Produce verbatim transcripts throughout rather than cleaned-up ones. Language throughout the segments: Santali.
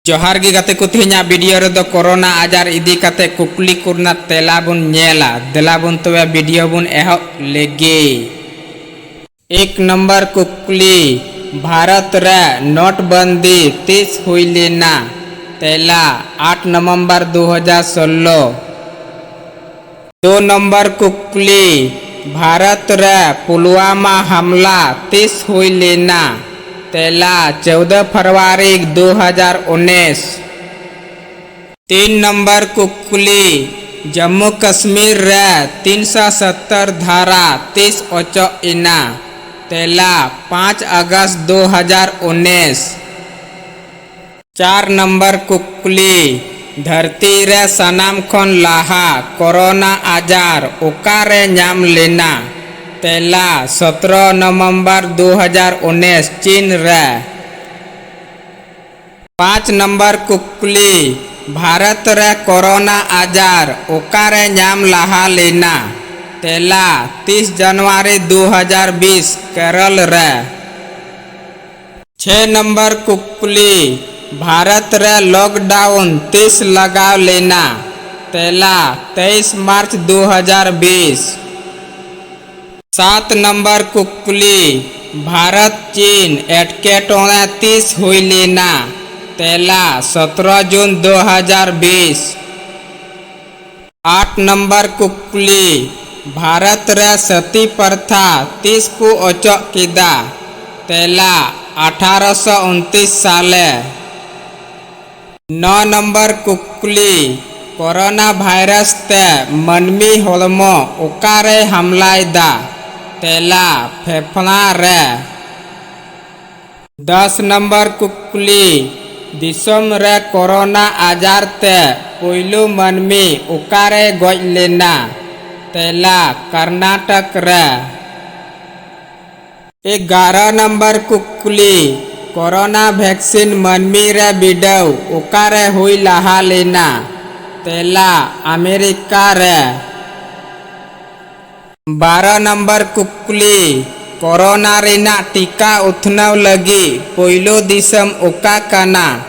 ᱡᱚᱦᱟᱨ ᱜᱮ ᱜᱟᱛᱮ ᱠᱚ, ᱛᱮᱦᱮᱧᱟᱜ ᱵᱷᱤᱰᱤᱭᱳ ᱨᱮᱫᱚ ᱠᱳᱨᱳᱱᱟ ᱟᱡᱟᱨ ᱤᱫᱤ ᱠᱟᱛᱮ ᱠᱩᱠᱞᱤ ᱠᱚᱨᱮᱱᱟᱜ ᱛᱮᱞᱟ ᱵᱚᱱ ᱧᱮᱞᱟ᱾ ᱫᱮᱞᱟ ᱵᱚᱱ ᱛᱚᱵᱮ ᱵᱷᱤᱰᱤᱭᱳ ᱵᱚᱱ ᱮᱦᱚᱵ ᱞᱮᱜᱮ᱾ ᱮᱠ ᱱᱚᱢᱵᱚᱨ ᱠᱩᱠᱞᱤ, ᱵᱷᱟᱨᱚᱛ ᱨᱮ ᱱᱳᱴᱵᱚᱱᱫᱤ ᱛᱤᱥ ᱦᱩᱭ ᱞᱮᱱᱟ? ᱛᱮᱞᱟ, ᱟᱴ ᱱᱚᱵᱷᱮᱢᱵᱚᱨ ᱫᱩ ᱦᱟᱡᱟᱨ ᱥᱳᱞᱞᱳ᱾ ᱫᱩ ᱱᱚᱢᱵᱚᱨ ᱠᱩᱠᱞᱤ, ᱵᱷᱟᱨᱚᱛ ᱨᱮ ᱯᱩᱞᱣᱟᱢᱟ ᱦᱟᱢᱞᱟ ᱛᱤᱥ ᱦᱩᱭ ᱞᱮᱱᱟ? ᱛᱮᱞᱟ, ᱪᱳᱣᱫᱚ ᱯᱷᱮᱵᱽᱨᱩᱣᱟᱨᱤ ᱫᱩ ᱦᱟᱡᱟᱨ ᱩᱱᱤᱥ᱾ ᱛᱤᱱ ᱱᱚᱢᱵᱚᱨ ᱠᱩᱠᱞᱤ, ᱡᱚᱢᱢᱩ ᱠᱟᱥᱢᱤᱨ ᱨᱮ ᱛᱤᱱ ᱥᱚ ᱥᱚᱛᱛᱚᱨ ᱫᱷᱟᱨᱟ ᱛᱤᱥ ᱚᱪᱚᱜ ᱮᱱᱟ? ᱛᱮᱞᱟ, ᱯᱟᱸᱪ ᱟᱜᱚᱥᱴ ᱫᱩ ᱦᱟᱡᱟᱨ ᱩᱱᱤᱥ᱾ ᱪᱟᱨ ᱱᱚᱢᱵᱚᱨ ᱠᱩᱠᱞᱤ, ᱫᱷᱟᱹᱨᱛᱤ ᱨᱮ ᱥᱟᱱᱟᱢ ᱠᱷᱚᱱ ᱞᱟᱦᱟ ᱠᱳᱨᱳᱱᱟ ᱟᱡᱟᱨ ᱚᱠᱟᱨᱮ ᱧᱟᱢ ᱞᱮᱱᱟ? ᱛᱮᱞᱟ, ᱥᱚᱛᱨᱚ ᱱᱚᱵᱷᱮᱢᱵᱚᱨ ᱫᱩ ᱦᱟᱡᱟᱨ ᱩᱱᱤᱥ, ᱪᱤᱱ ᱨᱮ᱾ ᱯᱟᱸᱪ ᱱᱚᱢᱵᱚᱨ ᱠᱩᱠᱞᱤ, ᱵᱷᱟᱨᱚᱛ ᱨᱮ ᱠᱳᱨᱳᱱᱟ ᱟᱡᱟᱨ ᱚᱠᱟᱨᱮ ᱧᱟᱢ ᱞᱟᱦᱟ ᱞᱮᱱᱟ? ᱛᱮᱞᱟ, ᱛᱤᱥ ᱡᱟᱱᱩᱣᱟᱨᱤ ᱫᱩ ᱦᱟᱡᱟᱨ ᱵᱤᱥ, ᱠᱮᱨᱚᱞ ᱨᱮ᱾ ᱪᱷᱮ ᱱᱚᱢᱵᱚᱨ ᱠᱩᱠᱞᱤ, ᱵᱷᱟᱨᱚᱛ ᱨᱮ ᱞᱚᱠᱰᱟᱣᱩᱱ ᱛᱤᱥ ᱞᱟᱜᱟᱣ ᱞᱮᱱᱟ? ᱛᱮᱞᱟ, ᱛᱮᱭᱤᱥ ᱢᱟᱨᱪ ᱫᱩ ᱦᱟᱡᱟᱨ ᱵᱤᱥ᱾ ᱥᱟᱛ ᱱᱚᱢᱵᱚᱨ ᱠᱩᱠᱞᱤ, ᱵᱷᱟᱨᱚᱛ ᱪᱤᱱ ᱮᱴᱠᱮᱴᱚᱬᱮ ᱛᱤᱥ ᱦᱩᱭ ᱞᱮᱱᱟ? ᱛᱮᱞᱟ, ᱥᱚᱛᱨᱚ ᱡᱩᱱ ᱫᱩ ᱦᱟᱡᱟᱨ ᱵᱤᱥ᱾ ᱟᱴ ᱱᱚᱢᱵᱚᱨ ᱠᱩᱠᱞᱤ, ᱵᱷᱟᱨᱚᱛ ᱨᱮ ᱥᱟᱛᱤ ᱯᱨᱚᱛᱷᱟ ᱛᱤᱥ ᱠᱚ ᱚᱪᱚᱜ ᱠᱮᱫᱟ? ᱛᱮᱞᱟ, ᱟᱴᱷᱟᱨᱚᱥᱚ ᱩᱱᱛᱤᱥ ᱥᱟᱞᱮ᱾ ᱱᱚ ᱱᱚᱢᱵᱚᱨ ᱠᱩᱠᱞᱤ, ᱠᱳᱨᱳᱱᱟ ᱵᱷᱟᱭᱨᱟᱥ ᱛᱮ ᱢᱟᱹᱱᱢᱤ ᱦᱚᱲᱢᱚ ᱚᱠᱟᱨᱮ ᱦᱟᱢᱞᱟᱭᱮᱫᱟ? ᱛᱮᱞᱟ, ᱯᱷᱮᱯᱷᱲᱟ ᱨᱮ᱾ ᱫᱚᱥ ᱱᱚᱢᱵᱚᱨ ᱠᱩᱠᱞᱤ, ᱫᱤᱥᱚᱢ ᱨᱮ ᱠᱳᱨᱳᱱᱟ ᱟᱡᱟᱨ ᱛᱮ ᱯᱩᱭᱞᱩ ᱢᱟᱹᱱᱢᱤ ᱚᱠᱟᱨᱮ ᱜᱚᱡ ᱞᱮᱱᱟ? ᱛᱮᱞᱟ, ᱠᱚᱨᱱᱟᱴᱚᱠ ᱨᱮ᱾ ᱮᱜᱟᱨᱚ ᱱᱚᱢᱵᱚᱨ ᱠᱩᱠᱞᱤ, ᱠᱳᱨᱳᱱᱟ ᱵᱷᱮᱠᱥᱤᱱ ᱢᱟᱹᱱᱢᱤ ᱨᱮ ᱵᱤᱰᱟᱹᱣ ᱚᱠᱟᱨᱮ ᱦᱩᱭ ᱞᱟᱦᱟ ᱞᱮᱱᱟ? ᱛᱮᱞᱟ, ᱟᱢᱮᱨᱤᱠᱟ ᱨᱮ᱾ ᱵᱟᱨᱚ ᱱᱚᱢᱵᱚᱨ ᱠᱩᱠᱞᱤ, ᱠᱳᱨᱳᱱᱟ ᱨᱮᱱᱟᱜ ᱴᱤᱠᱟ ᱩᱛᱱᱟᱹᱣ ᱞᱟᱹᱜᱤᱫ ᱯᱩᱭᱞᱩ ᱫᱤᱥᱚᱢ ᱚᱠᱟ ᱠᱟᱱᱟ?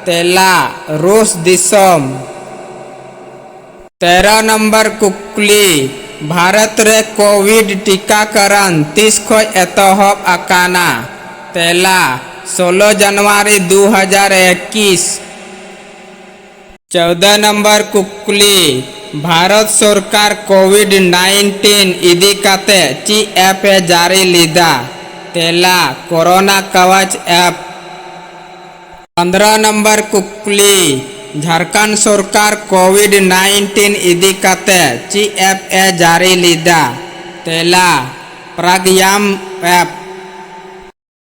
ᱛᱮᱞᱟ, ᱨᱩᱥ ᱫᱤᱥᱚᱢ᱾ ᱛᱮᱨᱚ ᱱᱚᱢᱵᱚᱨ ᱠᱩᱠᱞᱤ, ᱵᱷᱟᱨᱚᱛ ᱨᱮ ᱠᱳᱵᱷᱤᱰ ᱴᱤᱠᱟᱠᱚᱨᱚᱱ ᱛᱤᱥ ᱠᱷᱚᱱ ᱮᱛᱚᱦᱚᱵ ᱟᱠᱟᱱᱟ? ᱛᱮᱞᱟ, ᱥᱳᱞᱳ ᱡᱟᱱᱩᱣᱟᱨᱤ ᱫᱩ ᱦᱟᱡᱟᱨ ᱮᱠᱤᱥ᱾ ᱪᱳᱫᱫᱚ ᱱᱚᱢᱵᱚᱨ ᱠᱩᱠᱞᱤ, ᱵᱷᱟᱨᱚᱛ ᱥᱚᱨᱠᱟᱨ ᱠᱳᱵᱷᱤᱰ ᱱᱟᱭᱤᱱᱴᱤᱱ ᱤᱫᱤ ᱠᱟᱛᱮ ᱪᱮᱫ ᱮᱯ ᱮ ᱡᱟᱹᱨᱤ ᱞᱮᱫᱟ? ᱛᱮᱞᱟ, ᱠᱳᱨᱳᱱᱟ ᱠᱟᱣᱟᱪ ᱮᱯ᱾ ᱯᱚᱱᱫᱽᱨᱚ ᱱᱚᱢᱵᱚᱨ ᱠᱩᱠᱞᱤ, ᱡᱷᱟᱲᱠᱷᱚᱸᱰ ᱥᱚᱨᱠᱟᱨ ᱠᱳᱵᱷᱤᱰ ᱱᱟᱭᱤᱱᱴᱤᱱ ᱤᱫᱤ ᱠᱟᱛᱮ ᱪᱮᱫ ᱮᱯ ᱮ ᱡᱟᱹᱨᱤ ᱞᱮᱫᱟ? ᱛᱮᱞᱟ, ᱯᱨᱟᱜᱽᱭᱟᱢ ᱮᱯ᱾